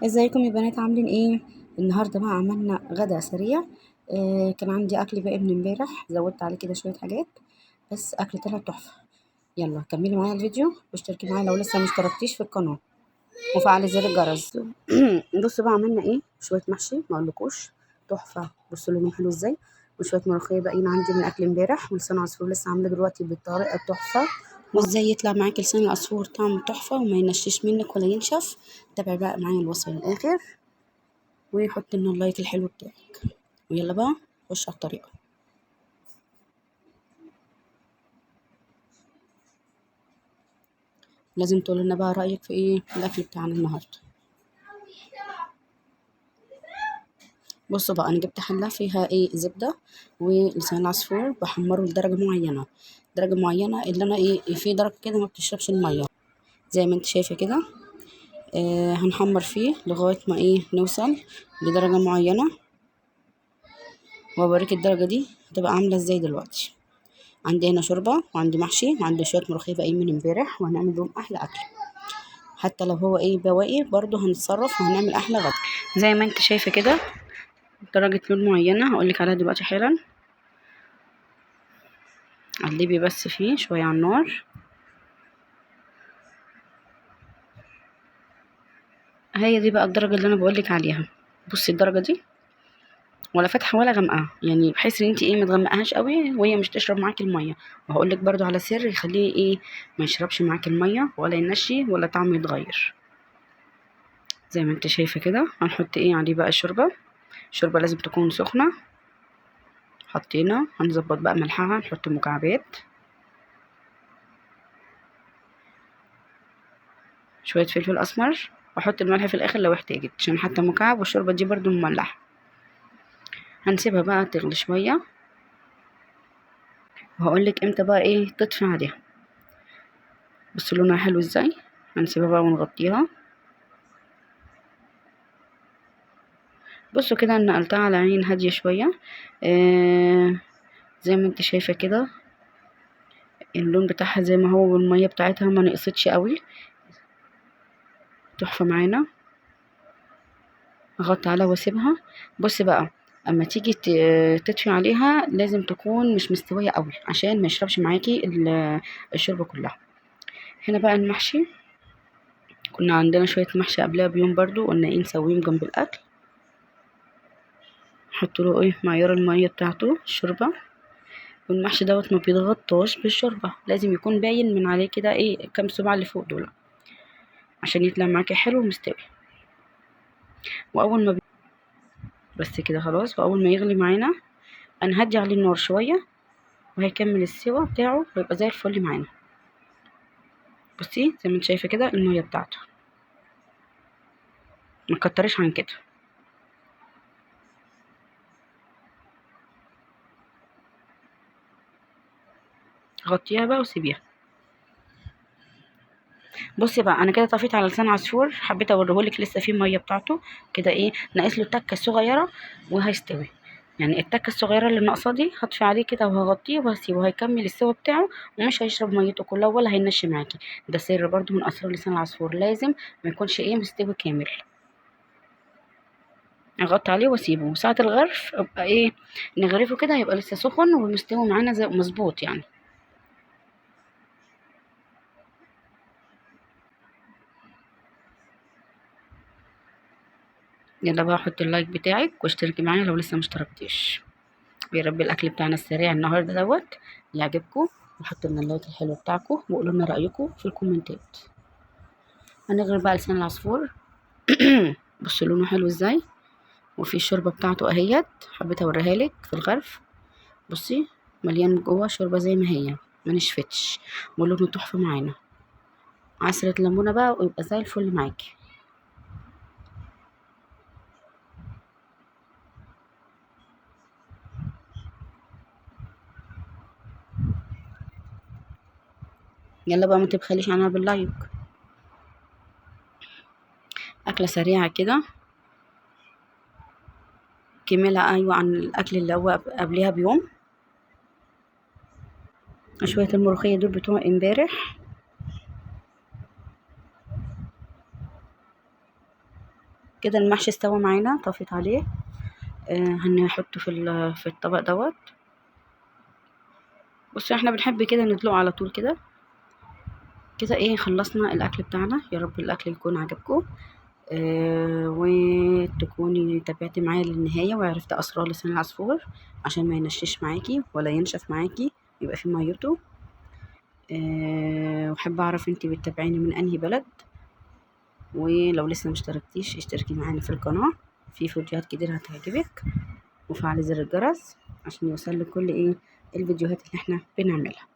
ازيكم يا بنات، عاملين ايه؟ النهارده بقى عملنا غدا سريع. كان عندي اكل باقي من امبارح، زودت عليه كده شوية حاجات، بس اكل طلع تحفة. يلا كملي معايا الفيديو واشتركي معايا لو لسه ما اشتركتيش في القناة، وفعلي زر الجرس. بصوا بقى عملنا ايه. شوية محشي ما اقولكوش تحفة، بصوا لونهم حلو ازاي، وشوية ملوخية باقيين عندي من اكل امبارح، ولسان عصفور لسه عامله دلوقتي بالطريقة تحفة. وازاي يطلع معاكي لسان العصفور طعمه تحفة وما ينشش منك ولا ينشف. تابعي بقى معايا الوصفة للاخر، وحطي لنا اللايك الحلو بتاعك. ويلا بقى خش على الطريقة. لازم تقولي لنا بقى رايك في ايه الاكل بتاعنا النهارده. بصوا بقى، انا جبت حله فيها ايه زبدة ولسان العصفور، بحمره لدرجة معينة، درجه معينة اللي انا ايه في درجه كده ما بتشربش المية زي ما انت شايفه كده. هنحمر فيه لغاية ما ايه نوصل لدرجة معينة، وأوريك الدرجة دي هتبقى عامله ازاي دلوقتي. عندي هنا شوربة وعندي محشي وعندي شوية ملوخية باقيين من امبارح، وهنعمل بهم احلى اكل. حتى لو هو ايه بواقي برضو هنتصرف وهنعمل احلى غدا. زي ما انت شايفه كده درجه لون معينة هقولك عليها دلوقتي حالا. قلبي بس فيه شوية على النار. هي دي بقى الدرجة اللي انا بقولك عليها. بصي الدرجة دي ولا فاتحة ولا غامقه، يعني بحيث ان انت ايه ما تغمقهاش قوي وهي مش تشرب معاكي المية. وهقولك برضو على سر يخليه ايه ما يشربش معاكي المية ولا ينشي ولا طعمه يتغير. زي ما انت شايفه كده هنحط ايه عليه بقى الشوربة. الشوربة لازم تكون سخنة. حطينا، هنظبط بقى ملحها، نحط مكعبات، شوية فلفل اسمر، واحط الملح في الاخر لو احتاجت عشان حتى مكعب، والشوربه دي برضو مملحه. هنسيبها بقى تغلي شوية، وهقولك امتى بقى ايه تطفي عليها. بصوا لونها حلو ازاي. هنسيبها بقى ونغطيها. بصوا كده انا نقلتها على عين هادية شوية. زي ما انت شايفه كده اللون بتاعها زي ما هو، والمية بتاعتها ما نقصتش قوي، تحفة معانا. اغطي عليها واسيبها. بصي بقى اما تيجي تطفي عليها لازم تكون مش مستوية قوي عشان ما يشربش معاكي الشوربة كلها. هنا بقى المحشي، كنا عندنا شوية محشي قبلها بيوم برضو، قلنا ايه نسويهم جنب الاكل. نحط له ايه معيار المية بتاعته الشوربة. والمحشي دوت ما بيتغطاش بالشوربه، لازم يكون باين من عليه كده ايه كام صباع اللي فوق دول عشان يطلع معاكي حلو ومستوي. واول ما بس كده خلاص. واول ما يغلي معانا هنهدي عليه النار شوية وهيكمل السوا بتاعه ويبقى زي الفل معانا. بصي زي ما انت شايفه كده المية بتاعته، ما تكتريش عن كده. غطيها بقى وسيبيها. بصي بقى انا كده طفيت على لسان عصفور، حبيت اوريهولك لسه فيه المية بتاعته كده ايه ناقص له تكه صغيرة وهيستوي. يعني التكه الصغيرة اللي ناقصه دي هطفي عليه كده وهغطيه وهسيبه، هيكمل السوا بتاعه ومش هيشرب ميته كلها ولا هينشي معاكي. ده سر برده من اسرار لسان العصفور، لازم ما يكونش ايه مستوي كامل. اغطي عليه واسيبه ساعة الغرف ابقى ايه نغرفه كده، هيبقى لسه سخن ومستوي معانا زي مظبوط يعني. يلا بقى حطي اللايك بتاعك واشتركي معايا لو لسه ما اشتركتيش. ويا رب الاكل بتاعنا السريع النهارده دوت يعجبكم، وحطوا لنا اللايك الحلو بتاعكم وقولوا لنا رايكم في الكومنتات. هنغرف بقى لسان العصفور. بصوا لونه حلو ازاي، وفي الشوربة بتاعته اهيت، حبيت اوريها لك في الغرف. بصي مليان جوه شوربة زي ما هي، ما نشفتش، ولونه تحفة معانا. عصره ليمونه بقى ويبقى زي الفل معاكي. يلا بقى ما تبخليش عنها باللايك. اكله سريعة كده كملها ايوه عن الاكل اللي هو قبلها بيوم. شوية الملوخية دول بتوع امبارح. كده المحشي استوى معانا، طفيت عليه. هنحطه في الطبق دوت. بصوا احنا بنحب كده ندلقه على طول كده كده. ايه، خلصنا الاكل بتاعنا. يا رب الاكل يكون عجبكم، وتكوني تابعتي معايا للنهاية وعرفت اسرار لسان العصفور عشان ما ينشش معاكي ولا ينشف معاكي، يبقى في ميته. وحابة اعرف انتي بتتابعيني من انهي بلد، ولو لسه مشتركتيش اشتركي معانا في القناة، في فيديوهات كتير هتعجبك، وفعلي زر الجرس عشان يوصلك كل الفيديوهات اللي احنا بنعملها.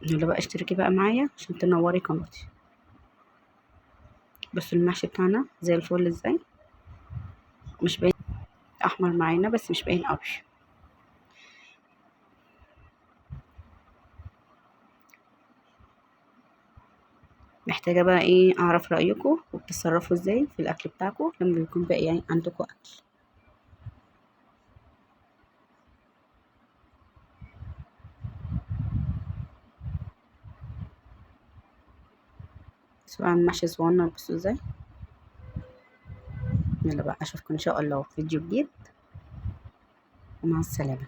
يلا بقى اشتركي بقى معايا عشان تنوري قناتي. بس المحشي بتاعنا زي الفل ازاي، مش باين احمر معانا بس مش باين قوي. محتاجة بقى اعرف رأيكم وبتتصرفوا ازاي في الاكل بتاعكم لما بيكون باقي عندكم اكل. سواء المحشي صغنن بصوا ازاي. يلا بقى اشوفكم ان شاء الله في فيديو جديد، ومع السلامة.